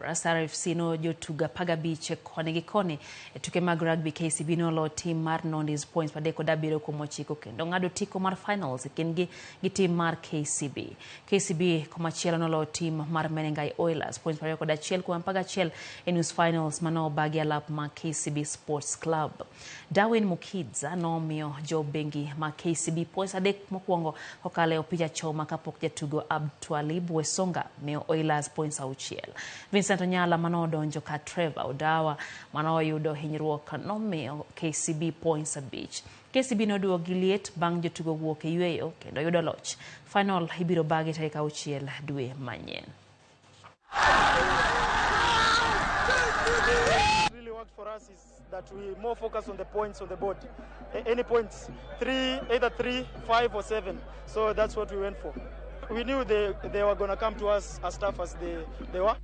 SRFC no jotugo 15 koni gi koni e tuke mag rugby. KCB nolo tim mar Nondies points 37 kuom 9 kendo ng'ado otiko mar finals e kindgi gi tim mar KCB. KCB komachielo nolo tim mar Menengai Oilers points 21 kuom 11 e nus finals manobagi alap mar KCB Sports Club. Darwin Mukidza nomiyo jo bengi ma KCB points 3 mokwongo kokalo e opich achoma kapok jatugo Abtwalib Wesonga miyo Oilers points 6. Vincent Onyala manodonjo ka Trevor Odawa manoyudo hinyruok nomiyo KCB points 5. KCB noduogo gi liet bang' jotugo wuok e yweyo kendo yudo loch. Final ibiro bagi tarik 6 dwe manyien. Really worked for us is that we more focus on the points on the board. Any points, three, either three, five, or seven. So that's what we went for. We knew they were going to come to us as tough as they were.